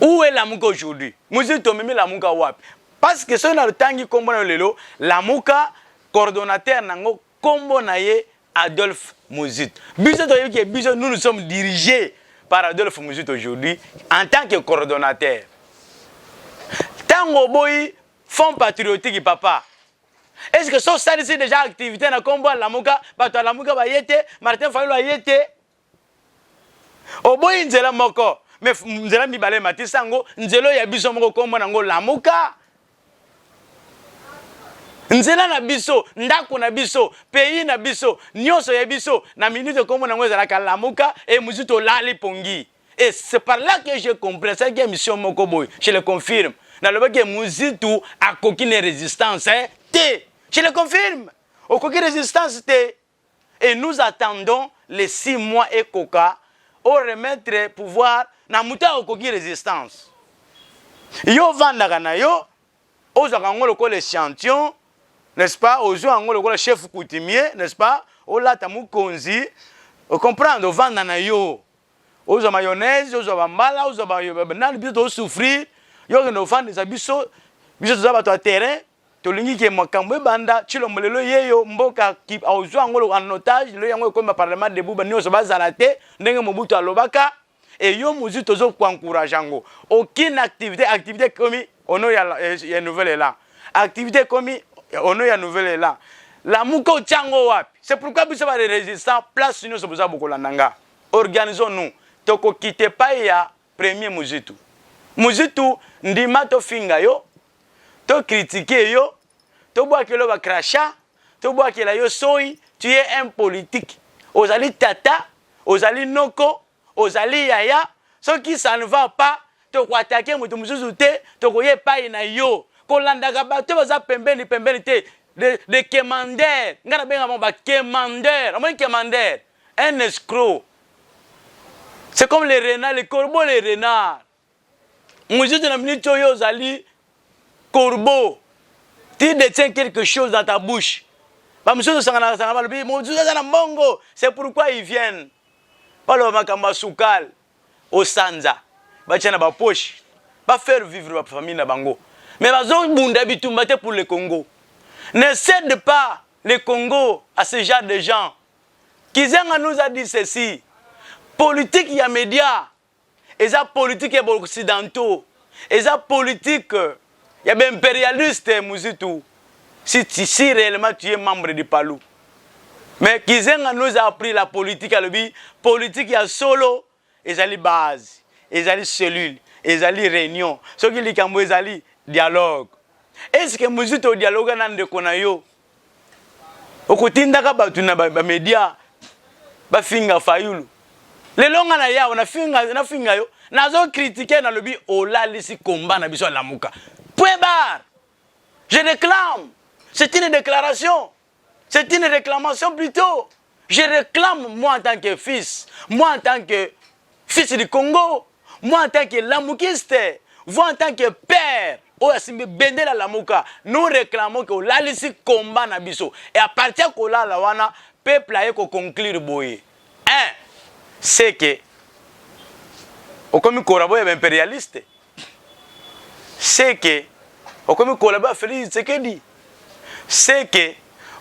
Où est Lamuka aujourd'hui? Muzito, omemi Lamuka wapi? Parce que soki natangi nkombo na yo lelo, Lamuka, coordonnateur nango nkombo na ye Adolphe Muzito. Biso toyebi ke biso, nous, nous sommes dirigés par Adolphe Muzito aujourd'hui en tant que coordonnateur. Ntango oboyi Front patriotique, papa, est ce que so osalisi déjà activité na nkombo ya Lamuka, bato ya Lamuka baye te, Martin Fayulu aye te? Oboyi nzela moko, mais nzela mibale matisa yango, nzela oyo ya biso moko, nkombo nango Lamuka. Nzela na biso, ndako na biso, pays na biso, nyonso ya biso, na minute kombo nango ezalaka Lamuka et Muzito olali pongi. Et c'est par là que j'ai compris, asalaki émission moko boye, je le confirme. Nalobaki Muzitu akoki ne résistance hein, te. Je le confirme. Okoki résistance te. Et nous attendons les 6 mois ekoka o remettre pouvoir na moto akoki résistance. Yo vandaka na yo, ozwaka yango lokola échantillon, n'est-ce pas? Ozwa yango lokola chef coutumier, n'est-ce pas? Olata mokonzi, ocomprendre, ovanda na yo, ozwa mayonnaise, ozwa bambala, ozwa nani. Biso tozosouffrir, yo okende ofandisa biso. Biso toza bato ya terrain, tolingi ke makambo ebanda. Tshilombo lelo yeyo mboka ozwa yango en otage. Lelo yango ekomi baparlement debout, banyonso bazala te ndenge Mobutu alobaka. E yo mozwi, tozokoencourage yango. Aucune activité. Activité ekomi ono ya Nouvel Élan, activité ekomi ono ya Nouvel Élan. Lamuka otia yango wapi? C'est pourquoi biso barésistant, place nyonso boza, bokolanda nga. Organisons nous, tokokite epai ya premier Muzitu. Muzitu, ndima tofinga yo, tocritiquer yo, tobwakela yo bacrachats, tobwakela yo soi. Tu es un politique, ozali tata, ozali noko, ozali yaya. Soki ça ne va pas, tokoattaquer moto mosusu te, tokoya epai na yo. Kolandaka bato baza pembeni pembeni te, de quémander. Ngai nabenga bango baquémander. Omoni quémander, un escroc, c'est comme les renards, les corbeaux, les renards. Mosusu na minute oyo ozali corbeau, tu détiens quelque chose dans ta bouche. Bamosusu osanganaka sangana, balobi mosusu aza na mbongo, c'est pourquoi ils viennent. Baloba makambo ya sukal osanza, batia na bapoche, bafaire vivre bafamille na bango, mais bazobunda bitumba te pour le Congo. Ne cède pas le Congo à ce genre de gens. Kizenga nous a dit ceci: politique ya média eza politique ya baoccidentaux, eza politique ya baimpérialiste. Muzitu, si réellement tu es membre du PALU, mais Kizenga nous a appris la politique. Alobi politique ya solo ezali base, ezali cellule, ezali réunion. Soki likambo ezali dialogue, est ce que Muzitu odialogue na ndeko na yo? Okotindaka bato na bamédia bafinga Fayulu. Lelo nga na yawa nafinga yo, nazocritiquer, nalobi olalisi komba na biso alamuka, point barre. Je réclame, c'est une déclaration, c'est une réclamation plutôt. Je réclame, moi en tant que fils, moi en tant que fils du Congo, moi en tant que lamukiste, vous en tant que père oyo asimbi bendela Lamuka, nous réclamons ke olalisi komba na biso. Et à partir kolala wana, peuple aye koconclure boye: un, c'est que okomi collabo ya baimpérialiste, c'est que okomi collabo ya Félix Tshisekedi, c'est que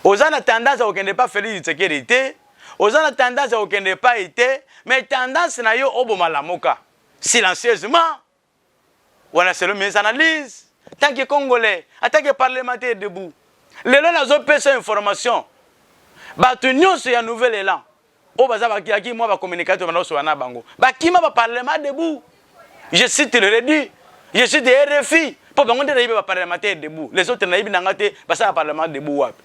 oza na tendance ya kokende pa Félix Tshisekedi te, oza na tendance ya kokende epai te, mais tendance na yo oboma Lamuka silencieusement. Wana selon mes analyses tant que Congolais, en tant que parlementaire debout. Lelo nazopesa information, bato nyonso ya Nouvel Élan oyo baza bakilaki mwa bacommunicateur, banda kosola na bango, bakima baparlement debout. Je cite le Redi, je cite RFI, mpo bango nde nayebi baparlementaire debout. Les autres nayebi nanga te basala parlement debout wapi,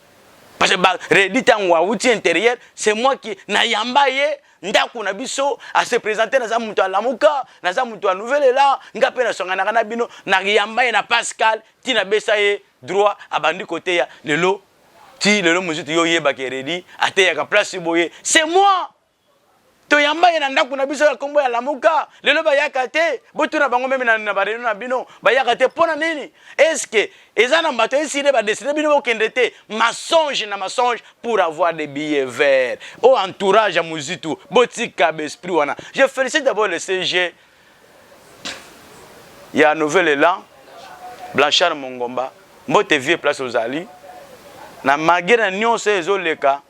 parce que Redi, ntango awuti intérieur, c'est moi qui nayamba ye ndako na biso, ase présente: naza moto alamuka, naza moto ya Nouvel Élan, nga mpe nasonganaka na bino. Nayamba ye na Pascal, ntina besa ye droit, abandi koteya. Lelo ti lelo, mosusu yo oyebaka Redi ateyaka place boye, c'est moi toyamba ye na ndako na biso ya nkombo ya Lamuka. Lelo bayaka te, botuna bango même na baréunion na bino, bayaka te. Mpo na nini? Est-ce eza na bato esile badécider bino bokende te? Mensonge na mensonge pour avoir des billets verts au entourage ya Muzitu. Botika baesprit wana. Je félicite d'abord le SG ya Nouvel Élan, Blanchard Mongomba. Mbote vie, place ozali na malgré na nyonso ezoleka.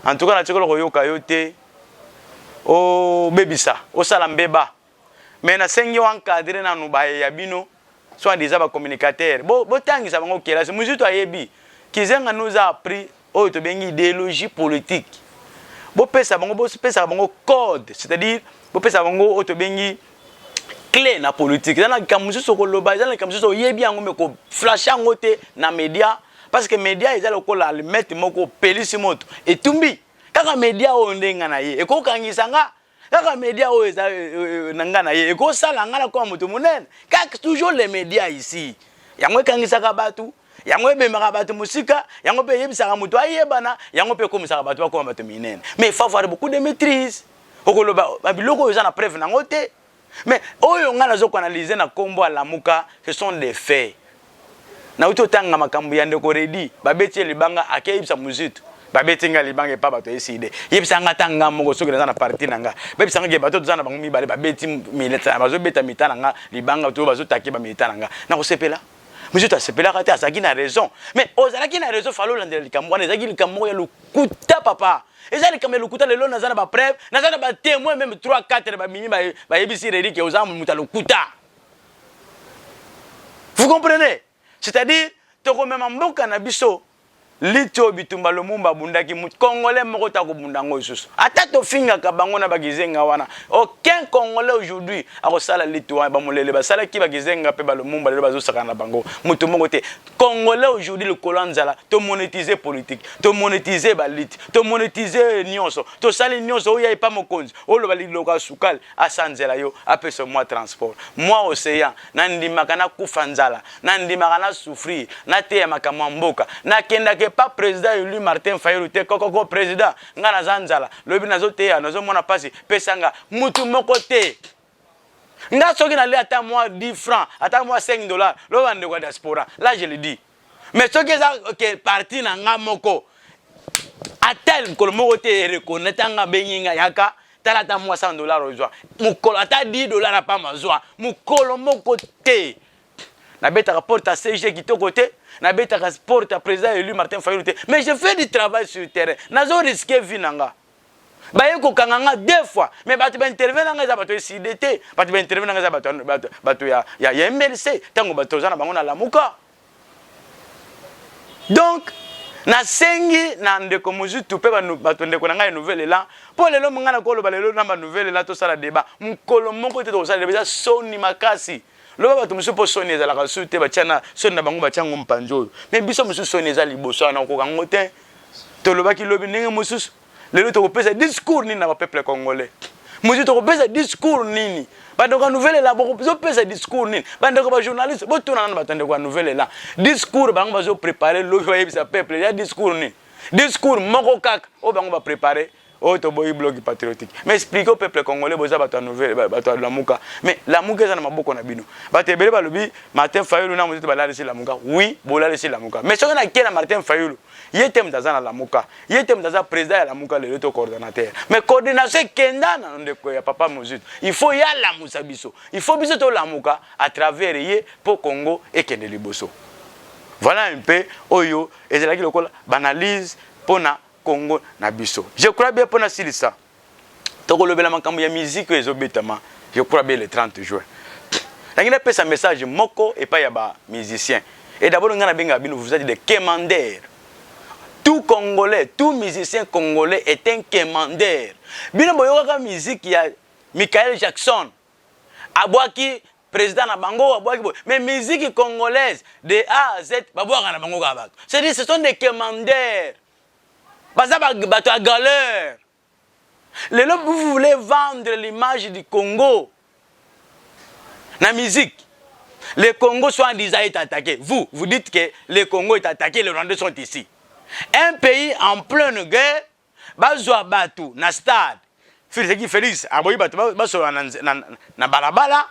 En tout cas, natikala koyoka yo te obebisa, osala mbeba, mais nasengi oencadrer nanu baye ya bino, soit déjà bacommunicateur, botangisa bango kelasi. Mosusu ayebi, Kizenga nous a appris oyo tobengi idéologie politique. Bopesa bango, bopesaka bango code, c'est-à-dire bopesa bango oyo tobengi clé na politique. Eza na likambo mosusu okoloba, eza na likambo mosusu oyebi yango, mais koflasher yango te na média. Parce que média eza lokola allumette moko opelisi moto etumbi. Kaka média oyo nde nga na ye ekokangisa nga, kaka média oyo eza na nga na ye ekosala nga nakoma moto monene. Kaka toujours les médias ici, yango ekangisaka bato, yango ebemaka bato mosika, yango mpe eyebisaka moto ayebana, yango mpe ekomisaka bato bakoma bato minene. Mais il faut avoir beaucoup de maîtrise. Okoloba babiloko oyo eza na preuve nango te, mais oyo ngai nazokoanalyse na nkombo ya Lamuka, ce sont des faits. Nauti otanga makambo ya ndeko Redi, babeti ye libanga, akeyebisa Mozitu babeti nga libanga epa bato eside. Yebisa nga ata nga moko, soki naza na parti na nga, bayebisa nga ke bato toza na bango mibale babeti, bazobeta mita na nga libanga to bazotake bamilita na nga, nakosepela? Mozitu asepelaka te, azalaki na raison. Mais ozalaki na raison, fallait olandela likambo wana. Ezalaki likambo moko ya lokuta, papa, eza likambo ya lokuta. Lelo naza na bapreuve, naza na batémoin, même 3 4 babimi, bayebisi Redi ke oza moto ya lokuta. Vous comprenez? C'est-à-dire tokomema mboka na biso liti oyo bitumba Lumumba abundaki, Congolais moko ta kobunda yango lisusu. Ata tofingaka bango na bagizenga wana, aucun Congolais aujourd'hui akosala liti wana. Bamolele basalaki bagizenga mpe balumumba, lelo bazosaka na bango, moto moko te. Congolais aujourd'hui, likolo ya nzala, tomonétise politique, tomonétise baliti, tomonétise nyonso, tosali nyonso. Oyo epa mokonzi oloba liloko ya sukali, asanzela yo, apesa mwa transport, mwa océan. Nandimaka nakufa nzala, nandimaka nasouffrir, nateya makambo ya mboka. Nakendaka epa président élu Martin Fayulu te, kokoko président, ngai naza nzala, lobi nazoteya, nazomona mpasi, pesanga. Mutu moko te. Nga soki nalia ata mwa 10 francs, ata mwa 5 $, lobi bandeko ya diaspora, là je le dis. Mais soki eza ke parti na nga moko, ata mokolo moko te ereconnaître nga, abengi nga, yaka tala ata mwa 100 $ ozwa mokolo, ata 10 $ apamba zwa, mokolo moko te. Nabetaka porte ya CG kitoko te, nabetaka porte ya président élu Martin Fayulu te, mais je fais du travail sur terrain. Nazo risque vie na nga, baye kokanga nga deux fois, mais bato baintervene na nga eza bato eside te. Bato baintervene na nga eza bato ya MLC, ntango bato toza na bango na Lamuka. Donc nasengi na ndeko Mozutu mpe bato ndeko na ngai ya Nouvel Élan, mpo lelo ngai nakoloba lelo na banouvel Élan, tosala débat mokolo moko te. Tokosala débat, eza soni makasi. Loba bato mosusu, mpo soni ezalaka su te, batia na soni na bango, batia yango mpanzi oyo. Mais biso mosusu soni eza liboso wana, okoka yango te. Tolobaki lobi ndenge mosusu, lelo tokopesa discours nini na bapeuple congolais? Mosusu tokopesa discours nini? Bandeko ya Nouvel Élan, bozopesa discours nini? Bandeko bajournaliste, botuna nano bato ndeko ya Nouvel Élan, discours bango bazoprépare lobi bayebisa peuple ya discours nini? Discours moko kaka oyo bango baprépare, oyo toboyi Bloc patriotique. Mais explique au peuple congolais, boza bato ya nouvelle, bato ya Lamuka, mais Lamuka eza na maboko na bino. Bato ebele balobi Martin Fayulu na Mosusu balalisi Lamuka. Oui, bolalisi Lamuka, mais soki nake na Martin Fayulu, ye te moto aza na Lamuka, ye te moto aza président ya Lamuka lelo to coordonnateur. Mais coordination ekenda na ndeko ya papa Mosusu. Il faut ye alamusa biso, il faut biso tolamuka à travers ye mpo Congo ekende liboso. Voilà un peu oyo ezalaki lokola baanalyse mpona Congo na biso. Je crois bien, mpona silisa, tokolobela makambo ya musique oyo ezobetama. Je crois bien, le 30 juin, nangi napesa message moko epai ya bamusicien. Et d'abord ngai nabengaka bino, vous êtes des quémandeurs. Tout Congolais, tout musicien congolais est un quémandeur. Bino boyokaka musique ya Michael Jackson, abwaki président na bango, abwaki boye, mais musique congolaise de A à Z babwaka na bango kaka bato. C'est-à-dire ce sont des quémandeurs, baza bato ya galère. Lelo vous voulez vendre l'image du Congo na musique. Le Congo soi-disant est attaqué, vous, vous dites que le Congo est attaqué, les Rwandais sont ici. Un pays en pleine guerre, bazwa bato na stade. Félix, Félix aboyi bato basola na balabala,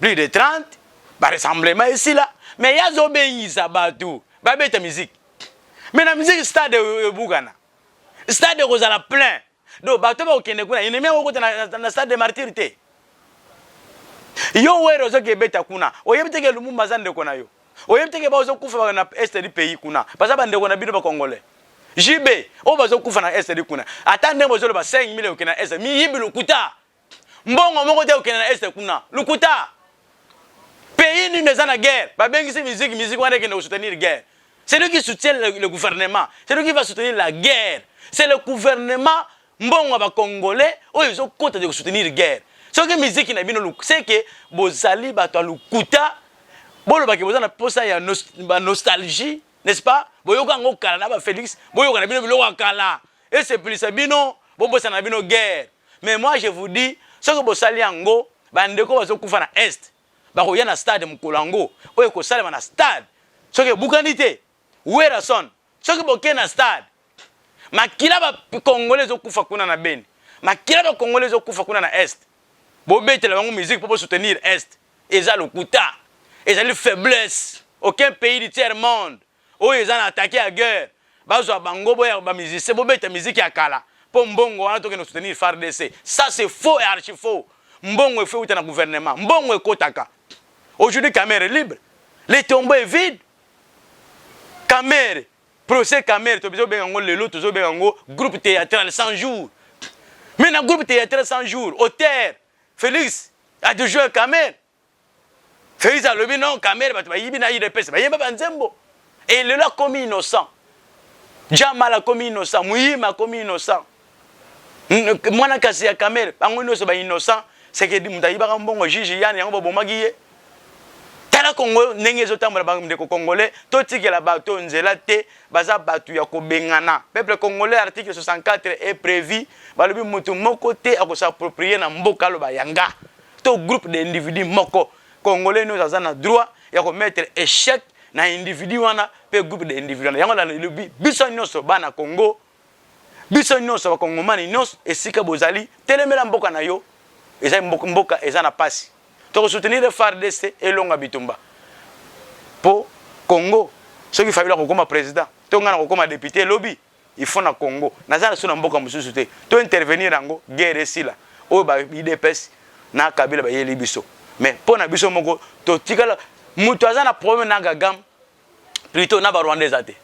plus de 30, barassemblement esila, mais ye azobengisa bato babeta musique. Mais na musique, stade ebukana, stade ekozala plein. Donc bato bakokende kuna, ennemi akokota na stade de Martyr te. Yo were ozoki ebeta kuna, oyebi teke Lumumba aza ndeko na yo, oyebi teke bazokufa na est du pays kuna, baza bandeko na bino bacongolais. JB oyo bazokufa na est du kuna, ata ndenge bozoloba 5000 okende na est, miyibi, lokuta. Mbongo moko te okende na est kuna, lokuta. Pays nini eza na guerre, babengisi musique, musique wana ekende kosoutenir guerre? C'est lui qui soutient le gouvernement, c'est lui qui va soutenir la guerre, c'est le gouvernement. Mbongo ya bacongolais oyo ezokota de kosoutenir guerre. Soki miziki na bino, c'est que bozali bato ya lokuta. Bolobaki boza na posa ya banostalgie. N'est-ce pas? Boyoka yango kala na ba Felix, boyoka na bino biloko ya kala. Esepelisa bino, bobosana na bino guerre. Mais moi je vous dis, soki bosali yango, bandeko bazokufa na est, bakoya na stade mokolo yango, oyo ekosalema na stade. Soki ebukani te, Werrason, soki boke na stade, makila ba Congolais ezokufa kuna na Beni, makila ba Congolais ezokufa kuna na est, bobetela bango musique mpo bosoutenir est. Eza lokuta, ezali faiblesse. Aucun pays du tiers monde oyo eza na attaque ya guerre bazwa bango boya ba musicien bobeta musique ya kala mpo mbongo wana tokende soutenir FARDC. Ça, c'est faux et archi faux. Mbongo efo euta na gouvernement, mbongo ekotaka. Aujourd'hui, Kamerhe est libre, le tombeau est vide. Kamerhe, procès Kamerhe, tozobenga yango lelo, tozobenga yango groupe théâtral 100 jours. Mais na groupe théâtral 100 jours, auteur Félix a toujours Kamerhe. Félix alobi non, Kamerhe, bato bayibi na UDPS, bayemba banzembo et lelo akomi innocent. Jamal akomi innocent, Muyima akomi innocent, mwana kasi ya Kamerhe, bango nyonso bainnocent. Seke moto ayibaka mbongo, juge yani yango babomaki ye. Tala Kongo ndenge ezotambola. Bandeko congolais, totikela bato nzela te, baza bato ya kobengana. Peuple congolais, article 64 est prévu. Balobi motu moko te akos'approprier na mboka, aloba yanga to groupe d'individu moko. Congolais nyonso aza na droit ya komettre échec na individu wana mpe groupe d'individu wana. Yango nalobi, biso nyonso bana Congo, biso nyonso bakongomani nyonso, esika bozali, telemela mboka na yo. Eza mboka eza na pasi, tokosoutenir FARDC elonga bitumba mpo Congo. Soki Fabila akokóma président to ngai nakokóma député elobi, il faut na Congo, naza na so na mboka mosusu te, to intervenir yango, guerre esila oyo ba UDPS na Kabila bayeli biso. Mais mpo na biso moko totikala, moto aza na problème na Kagame plutôt na Barwanda eza te.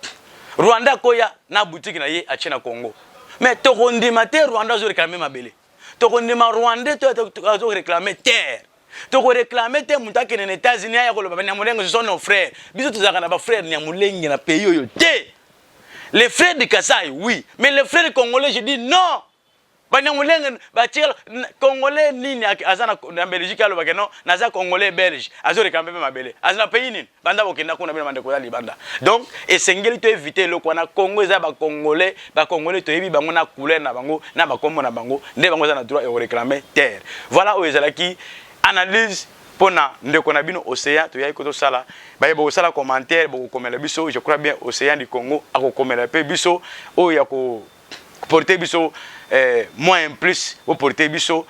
Rwanda akoya na boutique na ye atie na Congo, mais tokondima te Rwanda azoréclamer mabele. Tokondima Rwandais to azoréclamer terre? Tokoréclamer te. Moto akende na États-Unis, aya koloba Banyamulenge, ce sont nos frères. Biso tozalaka na bafrère Nyamulenge na pays oyo te. Les frères de Kasai, oui, mais les frères congolais, je dis non. Banyamulenge batikala congolais nini aza na Belgique alobake non, naza congolais belge, azoréclamer mpe mabele, aza na pays nini? Banda bokenda kuna, bino bandeko ya libanda. Donc esengeli to éviter eloko wana. Congo eza bacongolais. Bacongolais toyebi bango na couleur na bango, na bakombo na bango, nde bango eza na droit ya koréclamer terre. Voilà oyo ezalaki analyse mpona ndeko na bino Océan. Toyaki ko tosala baye bokosala commentaire, bokokomela biso. Je crois bien Océan du Congo akokomela mpe biso oyo ya koporter biso moyen plus, boporter biso,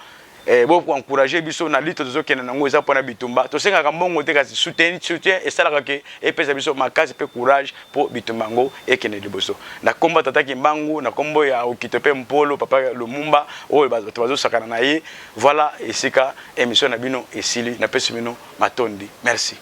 boencourager biso na lito tozokende nango. Eza mpona bitumba, tosengaka mbongo te, kasi soutien, soutien esalaka ke epesa biso makasi mpe courage mpo bitumba yango ekende liboso. Na nkombo ya Tata Kimbangu, na nkombo ya Okito mpe Mpolo, papa Lumumba oyo bato bazosakana na ye. Voilà esika émission na bino esili. Napesi bino matondi, merci.